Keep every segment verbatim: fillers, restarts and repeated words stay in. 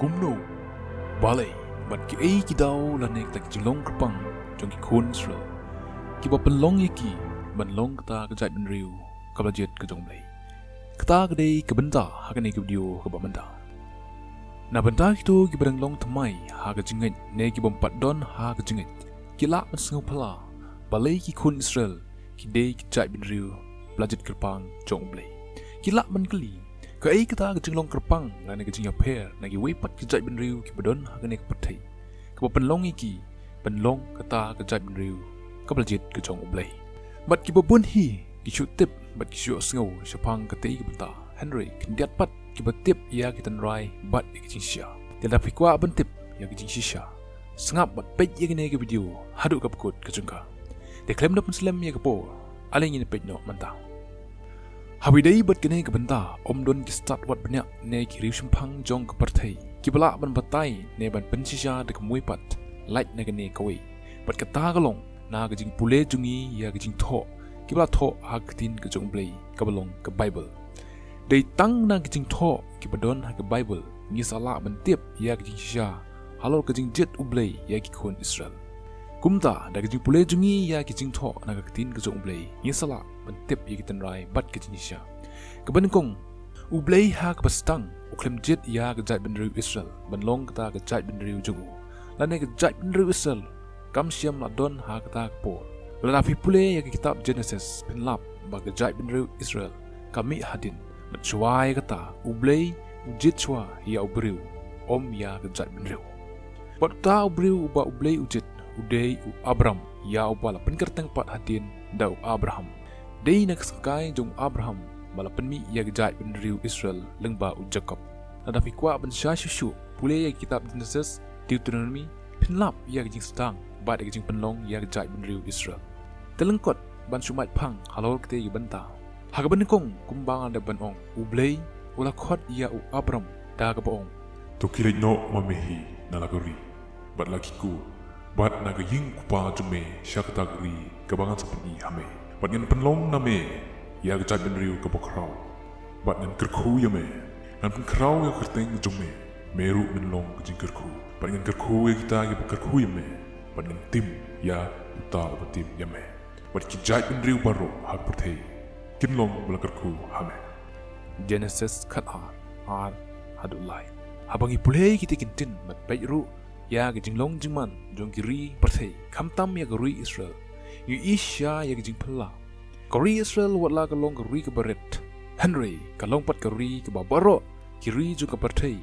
Kumno, balei, bad kiei ki daw lane kita ki jinglong kyrpang jong ki khun Israel, kiba pynlong ïa ki ban long kata ka jaitbynriew kaba la jied ka jong U Blei? Kata ka dei ka bynta ha kane ka video kaba mynta. Na bynta kito kiba dang long thymmai ha ka jingngeit ne ki bym pat don ha ka jingngeit, ki lah ban sngew phylla balei ki khun Israel ki dei ki jaitbynriew ba la jied kyrpang jong U Blei. Ki lah ban kylli, kaei kata ka jinglong kyrpang lane ka jingïapher na kiwei pat ki jaitbynriew kiba don ha kane ka pyrthei, kaba pynlong ïa ki ban long kata ka jaitbynriew kaba la jied ka jong U Blei? Bad kiba bun hi ki shu tip bad ki shu sngew shaphang katei ka bynta, hynrei khyndiat pat kiba tip ïa ki tynrai bad ïa ki jingshisha. Te lada phi kwah ban tip ïa ki jingshisha, sngap bad peit ïa kane ka video haduh kaba kut ka jong ka. Te khlem da pynslem ïa ka por, ale ngin peit noh mynta. Haba ïadei bad kane ka bynta, ym don ki stad wad bniah ne ki riewshemphang jong ka pyrthei kiba lah ban batai ne ban pynshisha da kumwei pat lait na kane kawei. Bad kata ka long na ka jingpule jong ngi ïa ka jingthoh kiba la thoh ha ka ktien ka jong U Blei kaba long ka Baibl. Dei tang na ka jingthoh kiba don ha ka Baibl ngi sa lah ban tip ïa ka jingshisha halor ka jingjied U Blei ïa ki khun Israel. Kumta, da ka jingpule jong ngi ïa ki jingthoh na ka ktien ka jong U Blei, ngi sa lah ban tip ïa ki tynrai bad ka jingshisha. Kaba nyngkong, U Blei ha kaba sdang u khlem jied ïa ka jaitbynriew Israel ban long kata ka jaitbynriew jong u, lane ka jaitbynriew Israel kam shym la don ha kata ka por. Lada phi pule ïa ka kitab Genesis, phin lap ba ka jaitbynriew Israel ka mih hadien. Bad shuwa ïa kata, U Blei u jied shuwa ïa u briew, ym ïa ka jaitbynriew. Bad uta u briew uba U Blei u jied u dei u Abram, ïa uba la pynkyrteng pat hadien da u Abraham. Dei na ka syngkai jong u Abraham ba la pynmih ïa ka jaitbynriew Israel lyngba u Jakob. Lada phi kwah ban shai shuh shuh, pule ïa ka kitab Genesis, Deuteronomi, phin lap ïa ka jingsdang bad ïa ka jingpynlong ïa ka jaitbynriew Israel. Te lyngkot ban shu mait phang halor katei ka bynta, ha kaba nyngkong kumba nga la dep ban ong, U Blei u la khot ïa u Abram da kaba ong, to khie leit noh ma me hi na la ka ri bad la ki kur bad na ka ïing u kpa jong me sha kata ka ri kaba ngan sa pyni ha me. Bad ngan pynlong na me ïa ka jaitbynriew kaba khraw. Bad ngan kyrkhu ïa me, ngan pynkhraw ïa ka kyrteng jong me, me ruh men long ka jingkyrkhu. Bad ngan kyrkhu ïa kita kiba kyrkhu ïa me, bad ngan tim ïa uta uba tim ïa me. Bad ki jaitbynriew baroh ha ka pyrthei kin long ba la kyrkhu ha me. Genesis khatar, ar haduh lai. Haba ngi pule ïa kitei ki ktien bad peit ruh ïa ka jinglong jingman jong ki ri pyrthei, khamtam ïa ka ri Israel, ngi ïohi shisha ïa ka jingphylla. Ka ri Israel wat la ka long ka ri kaba rit, hynrei ka long pat ka ri kaba baroh ki ri jong ka pyrthei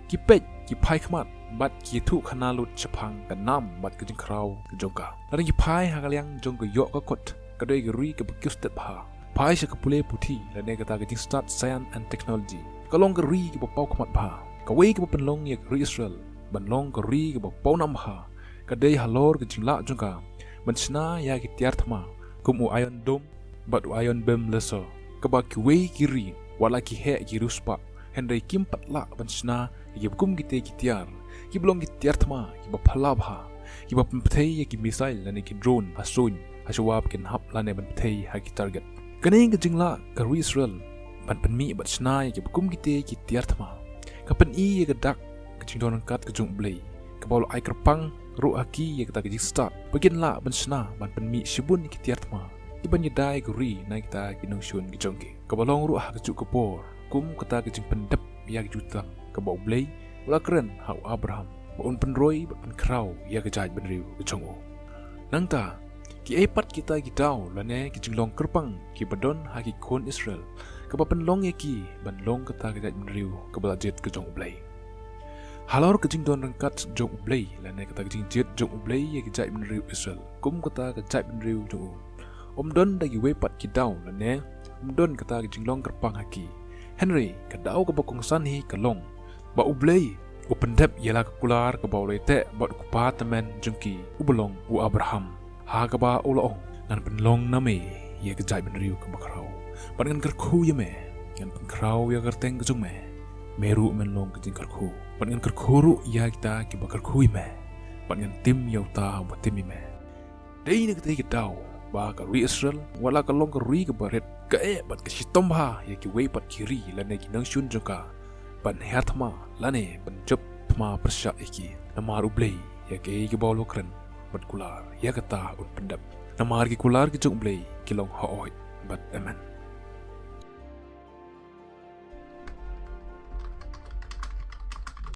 ki peit, ki phai khmat bad ki ïathuh khana lut shaphang ka nam bad ka jingkhraw ka jong ka. Lada ngi phai ha ka liang jong ka ïoh ka kot, ka dei ka ri kaba kiew stet bha. Phai sha ka pule puthi lane kata ka jingstad science and technology, ka long ka ri kaba paw khmat bha. Kawei kaba pynlong ïa ka ri Israel ban long ka ri kaba paw nam bha ka dei halor ka jinglah jong ka ban shna ïa ki tiar thma kum u Iron Dome bad u Iron Beam Laser, kaba kiwei ki ri wat la ki heh ki riewspah, hynrei kim pat lah ban shna ïa kiba kum kitei ki tiar, kiba long ki tiar thma kiba phylla bha, kiba pynpthei ïa ki missile lane ki drone ha suiñ, ha shuwa ba kin hap lane ban pthei ha ki target. Kane ka jinglah ka ri Israel ban pynmih bad shna ïa kiba kum kitei ki tiar thma, ka pyni ïa ka dak ka jingdon ryngkat ka jong U Blei, kaba u la ai kyrpang ruh ha ki ïa kata ka jingstad ba kin lah ban shna ban pynmih shibun ïa ki tiar thma kiban ïada ïa ka ri na kita ki nongshun ki jong ki. Kaba long ruh ha kajuh ka por kum kata ka jingpyndep ïa ka jutang kaba U Blei u la kren ha u Abraham ba un pynroi bad pynkhraw ïa ka jaitbynriew ka jong u. Nangta, kiei pat kita ki daw lane ki jinglong kyrpang kiba don ha ki khun Israel kaba pynlong ïa ki ban long kata ka jaitbynriew kaba la jied ka jong U Blei? Halor ka jingdon ryngkat jong U Blei lane kata ka jingjied jong U Blei ïa ka jaitbynriew Israel kum kata ka jaitbynriew jong u, ym don da kiwei pat ki daw lane ym don kata ka jinglong kyrpang ha ki. Hynrei ka daw kaba kongsan hi ka long ba U Blei u pyndep ïa la ka kular kaba u la ïateh bad u kpa tymmen jong ki uba long u Abraham, ha kaba u la ong, ngan pynlong na me ïa ka jaitbynriew kaba khraw, bad ngan kyrkhu ïa me, ngan pynkhraw ïa ka kyrteng ka jong me, me ruh men long ka jingkyrkhu, bad ngan kyrkhu ruh ïa kita kiba kyrkhu ïa me, bad ngan tim ïa uta uba tim ïa me. Dei na katei ka daw ba ka ri Israel, wat la ka long ka ri kaba rit, ka eh bad ka shitom bha ïa kiwei pat ki ri lane ki nongshun jong ka ban hiar thma lane ban jop ma pyrshah ïa ki. Namar U Blei ïa kaei kaba u la kren bad kular, ïa kata un pyndep. Namar ki kular ki jong U Blei ki long hooid bad amen.